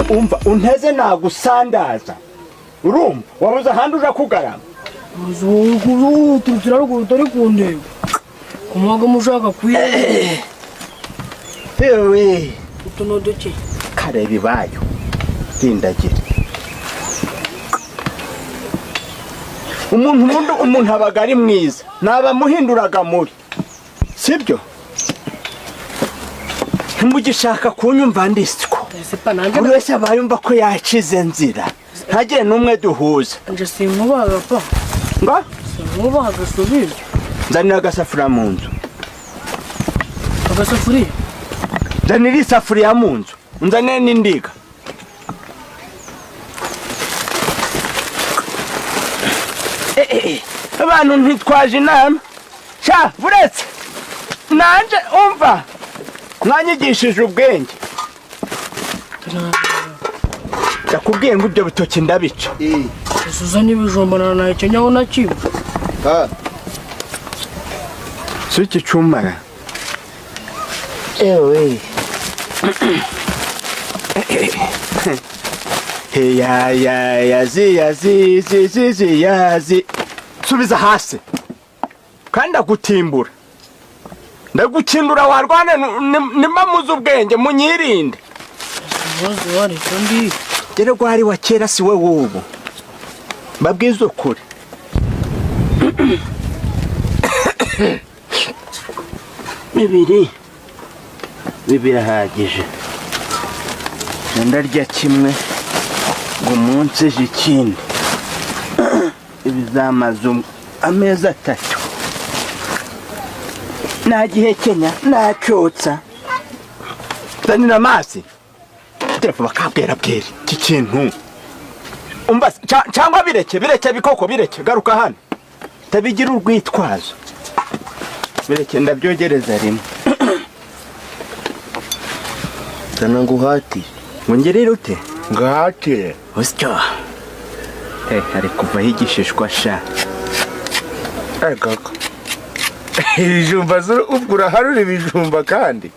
Umva, unteze nagusandaza. Urumva wabuze ahandi uja kugarama. Uturutse ruguru utari kundeba kumwaga mushaka kwiba. Ewe. Utu ni uduki? Kareba ibayo rindagira umuntu. Ubundi umuntu abaga ari mwiza, ntabamuhinduraga mubi, sibyo? Ntimugishaka kunyumva ndisiko. Ese pa, nanjye Buri wese aba yumva ko yacize nzira, ntagire n'umwe duhuza. Nje sinkubaga pa. Ngo? Sinkubaga, subiza. Nzanira agasafuriya mu nzu. Agasafuriya? Nzanira isafuriya mu nzu, nzanire n'indiga. Eh, abantu ntitwaje inama sha. Buretse nanje, umva, mwanyigishije ubwenge. Ndakubwiye ngo ibyo bitoki ndabica. Ese n'ibijumba nanahekenyaho na kimwe? Si iki cumara. Ewe. Ya ya ya zi ya zi zi zi zi ya zi. Subiza hasi kandi ndagutimbura, ndagukindura warwane. Nimba muzi ubwenge, munyirinde. Ibibazo wareka ndi. Dore rwari wa kera, si we w'ubu. Mbabwize ukuri. Bibiri bibirahagije, ndarya kimwe ngo umunsi ejo ikindi. Ibizamaze amezi 3, nagihekenya, nacyotsa. Zanira amazi. Telefone bakabwera bwera iki kintu. Umva se, cyangwa bireke, bireke bikoko, bireke. Garuka hano, tabigira urwitwazo. Bireke, ndabyogereza rimwe. Zana nguhatire. Ngo ngirire ute? Nguhatire. Usyo, eh, hari kuvaho igishishwa sha. Agako. Ibijumba zo ubwo uraharura ibijumba kandi.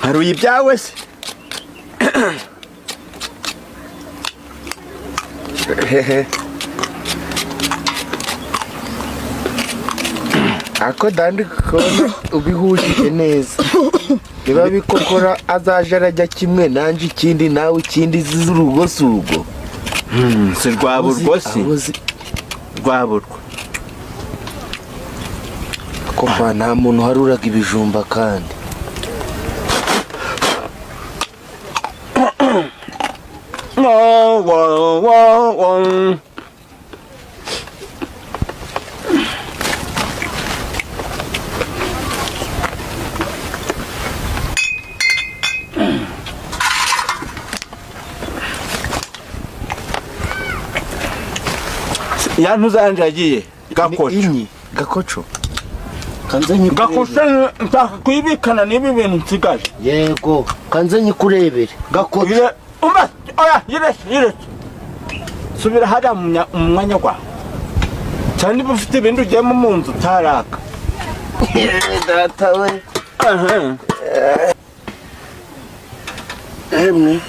Haruye ibyawe se? Hehe. Ako dandi kubona ubihujije neza. Niba bikokora azaje arajya kimwe, nanje ikindi, nawe ikindi, z'urugo si urwo. Si rwaburwo si? Rwaburwo. Kopa, nta muntu uharuraga ibijumba kandi. Wo, wo, wo, wo. Ya ntuzanje yagiye gakoco. Inyi gakoco. Kanze nyikurebere. Gakoco, nshaka kuyibikana n'ibi bintu nsigaje. Yego, kanze nyikurebere. Gakoco. Umva, oya, yireke, yireke. Subira hariya mu mwanya wawe, cyane niba ufite ibindi ugiyemo mu nzu utaraka. Data we. Aha. Emwe.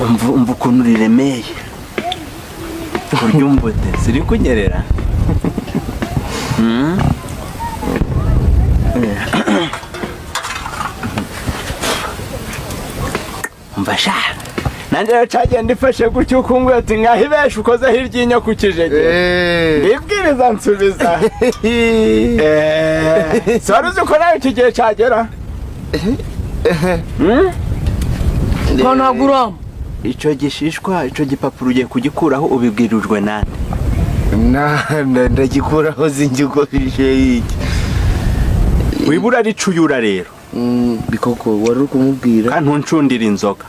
Umva, umva ukuntu riremeye, kurya umvute ziri kunyerera. Umva sha, nanjye rero cagenda ifashe gutyo, ukunguye ati nkaho ibesha ukozeho iryinyo ku kijegere. Ndibwiriza nsubiza. Si wari uzi ko nawe iki gihe cyagera? Kanagurama. Icyo gishishwa, icyo gipapuro ugiye kugikuraho ubibwirijwe nande? Na ndagikuraho zingikorije iki? Wibura ricuyura rero. Bikoko wari uri kumubwira. Kandi ntuncundire inzoga.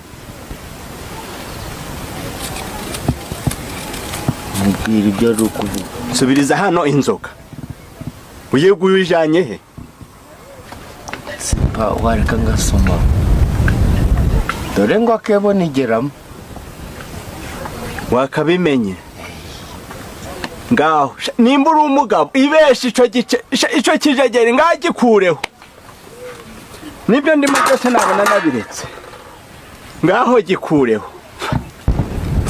Mubwira ibyo ari ukuvuga. Subiriza hano inzoga. Ugiye uyijanye he? Sipa, wareka ngasoma. Dore ngo akebo nigeramo. Wakabimenye ngaho sha, nimba uri umugabo ibesha ico gice sha, ico kijegeri ngagikureho. Nibyo ndimo byose nabona nabiretse. Ngaho gikureho.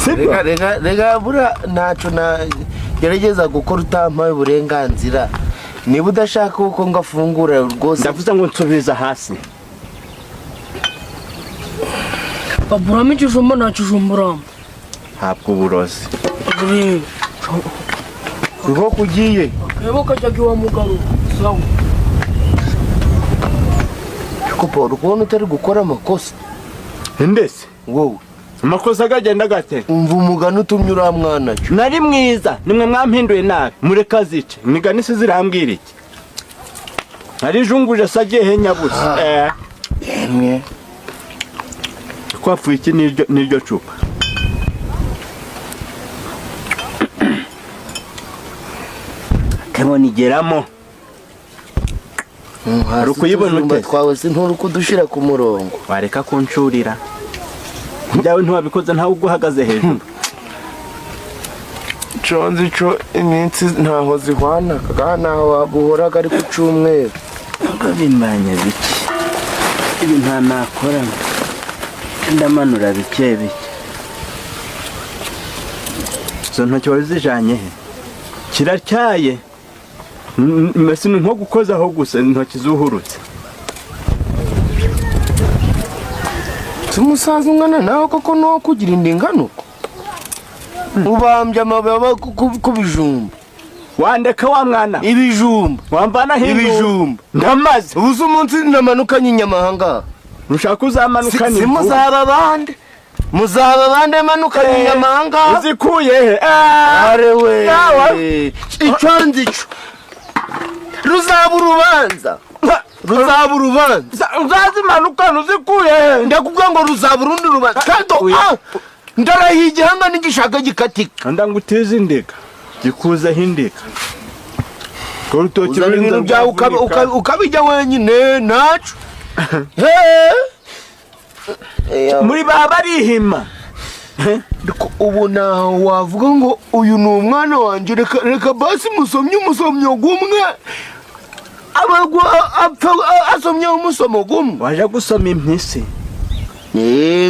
Sibyo? Reka reka reka, buriya ntacyo nagerageza gukora utampaye uburenganzira. Niba udashaka uko ngafungura rwose. Ndavuze ngo nsubiza hasi. Baburamo ikijumba, nta kijumba uramba. Ntabwo uburozi. Urebe. Niho kugiye. Akebo kajyaga iwa mugabo. Sawa. Ariko Paul, ukubona utari gukora amakosa? Ndese? Wowe. Amakosa agagenda gate? Umva umugani utumye uriya mwana cyo. Nari mwiza, nimwe mwampinduye nabi. Mureka zice. Imigani se zirambwira iki? Narijunguje se agiye he nyabusa? Eh. Yemwe. Twapfuye iki n'iryo cupa? Akabona igeramo. Hari ukuyibona ute? Twawe se nturi kudushira ku murongo. Wareka kuncurira. Ibyawe ntiwabikoze, ntawe uguhagaze hejuru. Nzi co iminsi ntaho zihwana, kandi ntaho buhoraga ari ku cyumweru. Ntabwo bimbanye bike. Ibi nta nakora. Ndamanura bike bike. Izo ntoki wari zijanye he? Kiratyaye. Mbese ni nko gukozaho gusa intoki zuhurutse. Si umusaza ungana nawe koko no kugira indingano uko? Ubambye amababa ku bijumba. Wandeka wa mwana. Ibijumba. Wambana hindu. Ibijumba. Ndamaze. Ubu se umunsi namanukanye inyama ahangaha. Nushaka uzamanukane. Si muzaba bande. Muzaba bande manukanye inyama ahangaha. Uzikuye he? Are we. Yawe. Icyo nzi cyo. Ruzaba urubanza. Ruzaba urubanza. Uzazimanukana uzikuye he? Ndakubwira ngo ruzaba urundi rubanza. Kandi ndarahiye igihanga n'igishaka gikatika. Ndangutiza indiga. Gikuzeho indiga. Urutoki Uzana rurinze ibintu byawe rwavunika. ukabijya wenyine naco. Muri ba barihima. Ubu naho wavuga ngo uyu ni umwana wanjye, reka reka basi musomye umusomyo gumwe. Abagwa apfa asomye umusomo gumwe. Waje gusoma impyisi.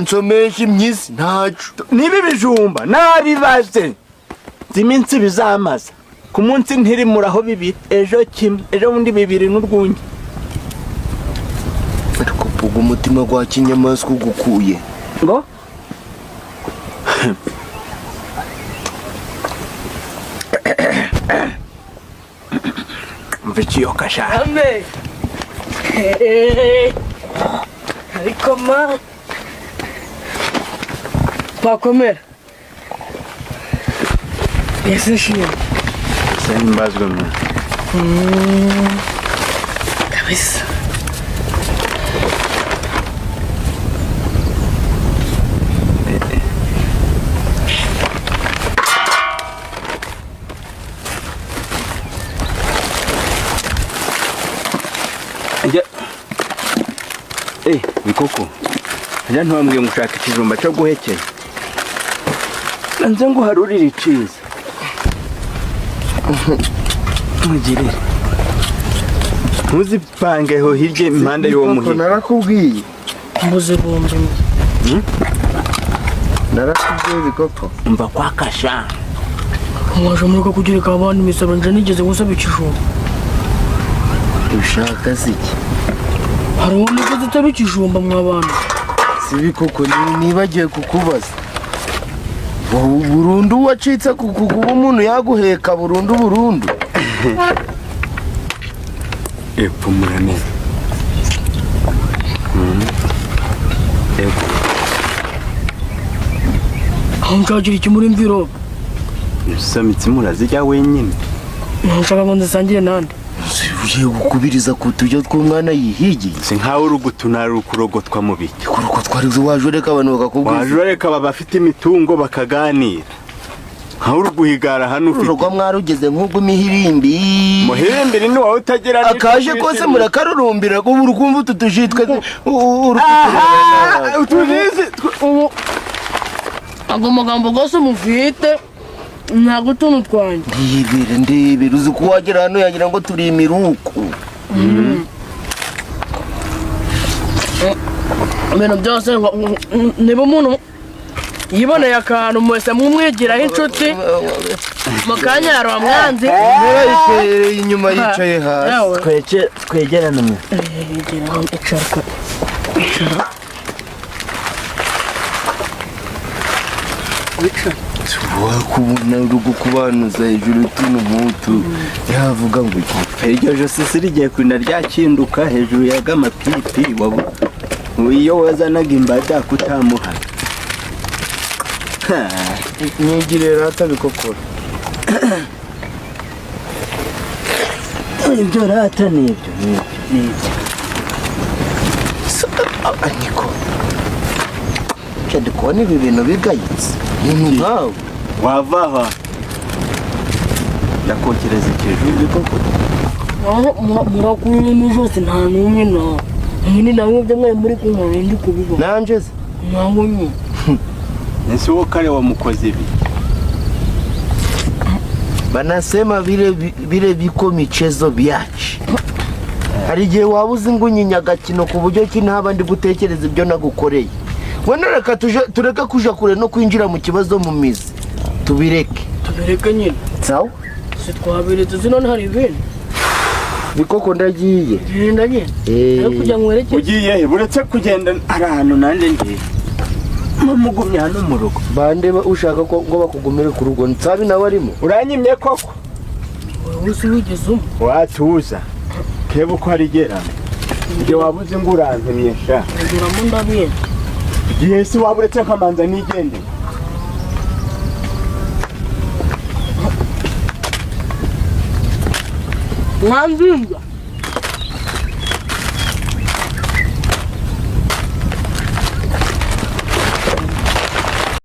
Nsomesha impyisi ntaco. Niba ibijumba nabibaze. Nzi iminsi bizamaza. Ku munsi ntirimuraho bibiri, ejo kimwe, ejo bundi bibiri n'urwunge. Ariko ubwo umutima gwa kinyamaswa ugukuye. Ngo? Mva ikiyoka sha. Ame. Ariko ma. Bakomera. Ese shima. Simbazwe mu. Kabisa. Njya. Bikoko. Njya ntiwambwiye ngo ushaka ikijumba cyo guhekenya. Nze ngo harurire iciza. Mugirire. Ntuzipangeho hirya impande y'uwo muhigo. Narakubwiye. Mbuze bombi. Narakubwiye bikoko. Umva kwakasha. Mwaje mureka kugereka abandi imisoro, nje nigeze gusaba ikijumba. Ushaka se iki? Hari uwo nigeze utaba ikijumba mwa bantu. Si bikoko, nibagiye kukubaza. Burundu wacitse kuba umuntu yaguheka burundu burundu. Epfumura neza. Ego. Aho nshakira iki muri mvirope? Usamitse murazijya wenyine. Nshaka ngo nzisangire nande. Ugiye gukubiriza ku turyo tw'umwana yihigiye. Si nkawe uri gutunara ukurogotwa mu biki. Kurogotwa ari waje ureka abantu bakakubwira. Waje ureka aba bafite imitungo bakaganira. Nkawe uri guhigara hano ufite. Urugwa mwarugeze nk'ubwo imihirimbi. Muhirimbiri ni wowe utagira akaje kose murakarurumbira ubu urukumva utu tujitwe. Aha, utujizi ubu ago magambo gose mufite ntabwo utuntu twanjye. Ndibere ndibere uzi ko wagera hano yagira ngo turi imiruko. Ibintu byose niba umuntu yiboneye akantu mwese mumwigiraho inshuti mu kanya hari umwanzi. Yarayitereye inyuma, yicaye hasi. Yewe. Twegerane mwe. Egera hano, icara icara. Wicara. Wakubona uri gukubanuza hejuru utuntu nk'utu, yavuga ngo iki? Iryo josi si rigiye kurinda ryakinduka hejuru ya gamapipi wabu iyo wazanaga imbada kutamuha. Ha, Nyigire rata bikokora. Ibyo rata nibyo nibyo nibyo. Niko ndi kubona ibi bintu bigayitse ibintu nkawe. Wava aha, ndakokereza ikijumbi koko. Aho murakurura n'ijosi, nta n'umwe na nyine namwe ibyo mwari muri kunywa ndi kubibona. Nanje se? Ntabwo nyine. Ese wowe kare wamukoze ibi? Banasema vile vile biko michezo byacu. Hari igihe waba uzi ngo unyinya agakino ku buryo ki ntaba ndi gutekereza ibyo nagukoreye. Wenda reka tureke kuja kure no kwinjira mu kibazo mu mizi, tubireke. Tubireke nyine. Sawa. Si twabiretse zino, hari ibindi. Bikoko, ndagiye. Genda nyine. Eh. Ariko kugira ngo werekeze. Ugiye he? Buretse kugenda, hari ahantu nanjye ngiye. Mugumye hano mu rugo. Bande ushaka ko ngo bakugumire ku rugo? Nsabi nawe arimo. Uranyimye koko. Wowe si wigeze umwe. Watuza keba uko arigera igihe wabuze ngo urampimye sha. Ngeramo ndabizi. Igihe si waba uretse nkamanza nigende. Mwanzinga.